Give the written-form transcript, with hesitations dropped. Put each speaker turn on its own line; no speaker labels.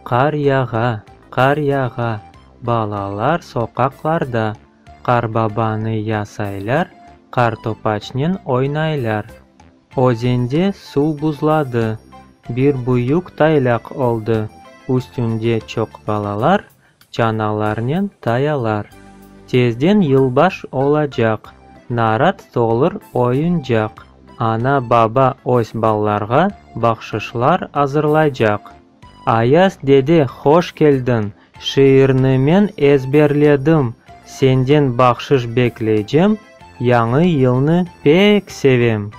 Qar yağa, qar yağa, Balalar soqaqlarda Qarbabanı yasaylar, Qartopaçnen oynaylar. Özende suv buzladı, Bir büyük taylaq oldı. Üstünde çoq balalar Çanalarnen tayalar. Tezden yılbaş olacaq, Narat tolur oyuncaq. Ana-baba öz ballarğa Bahşışlar azırlaycaq. Ayaz dede, hoş keldiñ! Şiirni men ezberledim. Senden bahşış bekleycem, Yañı yılnı pek sevem!